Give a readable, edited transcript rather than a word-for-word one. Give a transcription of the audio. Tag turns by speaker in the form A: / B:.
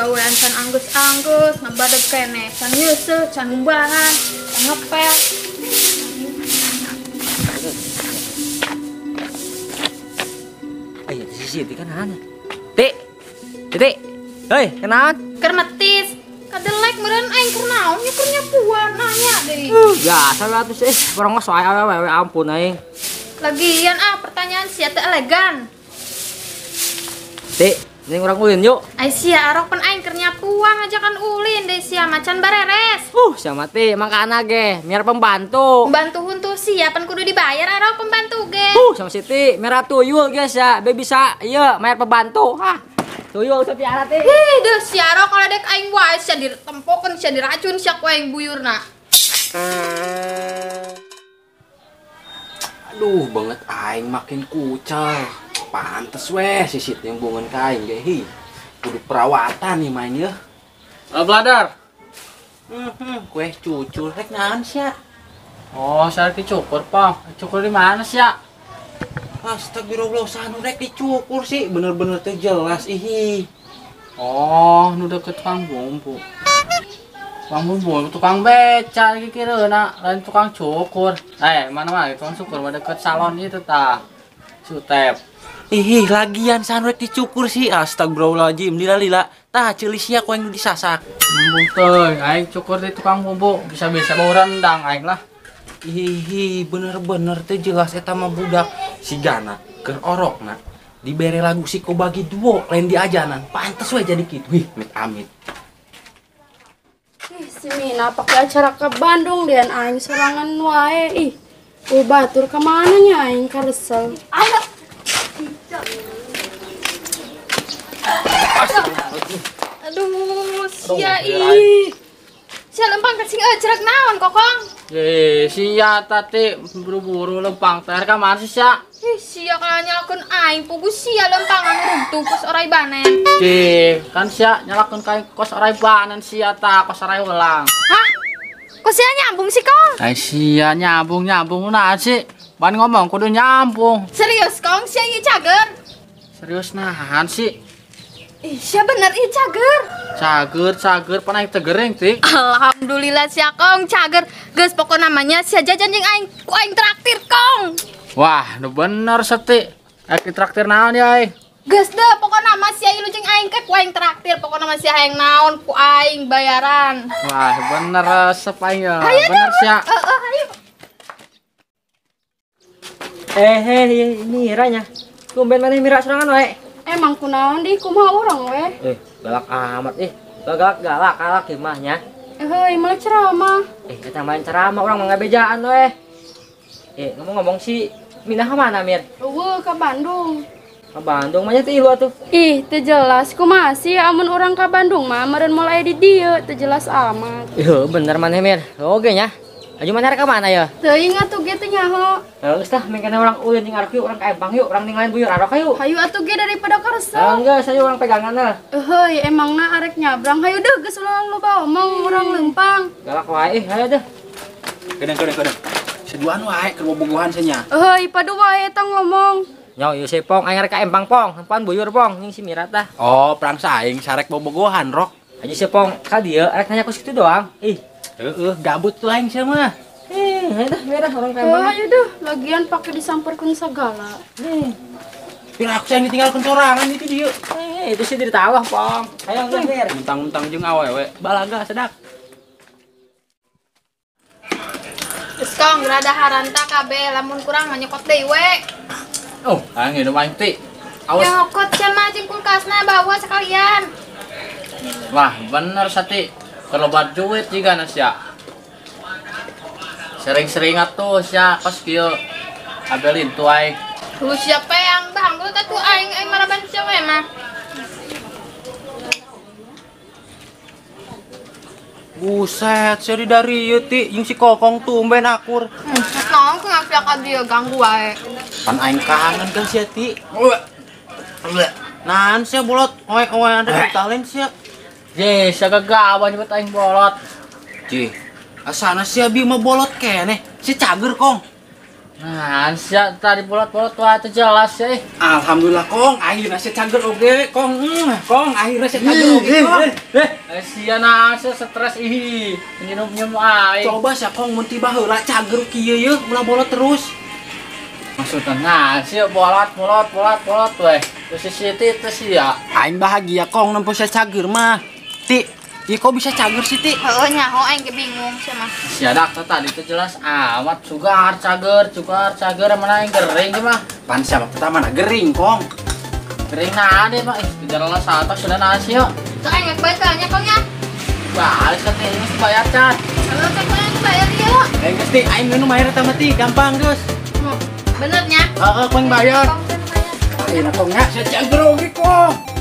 A: Gawean can anggeus-anggeus, ngabadeg keneh, can nyeuseuh, can ngumbahan, can ngepel.
B: Ayo si Siti kan aneh. Tik. Titik. Hei, kenaon?
A: Kermetis. Kadelek meureun aing keur naon nya keur nyapuan nanya deui.
B: Biasa lah atuh sih, borongos wae awewe ampun aing.
A: Lagian ah pertanyaan sia teh elegan.
B: Tik, ini urang ulin yuk.
A: Ai sia arok pan aing keur nyapuan ngajakan ulin deui sia macan bareres.
B: Sia mah teh mangkana ge, miar pembantu.
A: Pembantu huntu sia pan kudu dibayar arok pembantu ge.
B: Sama Siti, merah tuyul guys ya, be bisa ieu mayar pembantu. Hah. Tuyul tapi ara teh.
A: Ih, deuh sia arok kalau dek aing wae sia ditempokeun sia diracun sia ku aing buyurna.
C: Aduh, banget aing makin kucel. Pantes weh si Siti yang bungan ka aing ge hi. Kudu perawatan nih main yeuh.
D: Bladar.
C: Kue cucul rek naon sia?
D: Oh, saya dicukur, Pong. Cukur di mana sia?
C: Astagfirullah, sanu rek dicukur sih, bener-bener teh jelas ihi.
D: Oh, nu deket tukang bumbu. Tukang bumbu, tukang beca lagi kira lain tukang cukur. Mana-mana tukang cukur mah deket salon itu tah. Sutep.
C: Ih, lagian sanu rek dicukur sih. Astagfirullahaladzim, lila-lila. Tah ceuli sia ku aing nu disasak.
D: Bumbu teuing, aing cukur di tukang bumbu, bisa-bisa bau rendang aing lah.
C: Hihi, bener-bener teh jelas eta mah budak. Si Gana keur orokna dibere lagu si Kobagi duo lain diajanan. Pantes we jadi kitu. Wih, amit amit.
E: Ih, si Mina pakai acara ke Bandung dan aing sorangan wae. Ih, batur ka mana nya aing karesel.
A: Ayo. Aduh, sia ih. Sia lempang kasing cerek naon kokong?
D: Sia tadi buru-buru lempang teh ka mana sih sia?
A: Ih, sia kana nyalakeun aing pugu sia lempang anu rungtung kos orai banen.
D: Cih, kan sia nyalakeun ka aing kos orai banen sia ta kos orai ulang.
A: Hah? Kok sia nyambung sih kong?
D: Ai sia nyambung-nyambung naon sih? Ban ngomong kudu nyambung.
A: Serius kong sia ieu cager?
D: Serius nahan sih?
A: Ih, sia bener ih cager.
D: Cager pan aing teu gering tik.
A: Alhamdulillah sia kong cager. Geus pokok namanya sia jajan jeung aing, ku aing traktir kong.
D: Wah, nu bener seti. Aing traktir naon ya aing?
A: Geus deh pokok nama sia ilu jeung aing ke ku aing traktir, pokok nama sia hayang naon ku aing bayaran.
D: Wah, bener resep aing ya. Bener sia.
A: Heeh, hayu.
B: Mira nya. Tumben maneh Mira sorangan wae.
E: Emang kunaon di kumaha urang we?
B: Galak amat ih. Galak galak mah nya.
E: Heuy, malah ceramah.
B: Eta main ceramah urang mah ngabejaan we. Ngomong-ngomong si Mina ka mana, Mir?
E: Eueuh ka Bandung.
B: Ka Bandung mah nya teh ilu atuh.
E: Ih, teu jelas kumaha sih amun urang ka Bandung mah meureun moal aya di dieu, teu jelas amat.
B: Ieu bener maneh, Mir. Oge nya. Aju mana ka mana ya?
E: Teuing atuh ge teu nyaho.
B: Geus tah mengkena urang ulin jeung arok yuk, urang ka empang yuk, urang ninggalin buyur arok hayu.
E: Hayu atuh ge daripada karesep.
B: Enggak, saya urang pegangan lah.
E: Heuy, emangna arek nyabrang. Hayu deuh geus ulah loba omong urang leumpang.
B: Galak wae, hayu deh.
C: Kadang-kadang. Seduaan wae keur bobogohan sia.
E: Heuy, padu wae eta ngomong.
B: Nyo, ieu si Pong aing arek ka empang Pong, empan buyur Pong jeung si Mira tah.
C: Oh, perang saing sarek bobogohan rok.
B: Aja si Pong ka dieu arek nanya ku situ doang. Ih,
C: heeh, gabut tuh aing sia mah.
B: Ayo dah, Mira orang ka empang.
E: Hayu deh, lagian pake disamperkeun sagala.
C: Pira aku sayang ditinggalkeun sorangan itu dieu.
B: Itu sih ditawa, Pong. Ayo geus, Mir.
C: Mentang-mentang jeung awewe, balaga sedak.
A: Geus kong, rada haranta kabeh, lamun kurang mah nyokot deui we.
D: Oh, aing hidup aing ti. Awas.
A: Nyokot sia mah jeung kulkasna bawa sekalian.
D: Wah, bener sati. Kalau duit juga sia. Sering-sering atuh sia kos kieu. Abelin tuh aing.
A: Lu siapa yang bang lu tatu aing aing maraban sia we mah.
C: Buset, sia di dari ieu ti jeung si Kokong tumben akur.
A: Naon ku ngafia ka dieu ganggu wae.
C: Pan aing kangen kan sia ti. Naon sia bolot oe-oean rek ditalen sia.
D: Jeh, sia gagawan nyebut aing bolot.
C: Jeh, asana sia bi mah bolot keneh. Si cager kong.
D: Nah, sia tadi bolot-bolot wah itu jelas ya.
C: Alhamdulillah Kong, akhirnya sia cager oge, Kong. Kong, akhirnya sia cager oge, Kong.
D: Sia nah, sia stres ih, nyium-nyium aing.
C: Coba sia Kong mun tiba heula cager kieu ye, ulah bolot terus.
D: Maksudnya nah, sia bolot bolot bolot bolot weh. Terus si Siti terus sia.
C: Aing bahagia Kong nempo sia cager mah. Ti, ieu kok bisa cager sih Ti?
A: Heuh nyaho aing ge bingung sia mah.
D: Sia dak tadi itu jelas amat sugar cager, sugar cager mana yang gering sih mah.
C: Pan sia mah pertama na gering Kong.
D: Gering nah deh mah, ih jelas atas sudah nasi yuk.
A: Sok aing rek balik nya Kong nya.
D: Balik ke teh ini bayar can.
A: Halo Kong aing bayar ieu.
C: Aing geus Ti, aing nu bayar eta mah Ti, gampang geus.
A: Bener nya?
C: Heeh, Kong bayar.
A: Kong bayar.
C: Ayeuna Kong nya sia cager oge Kong.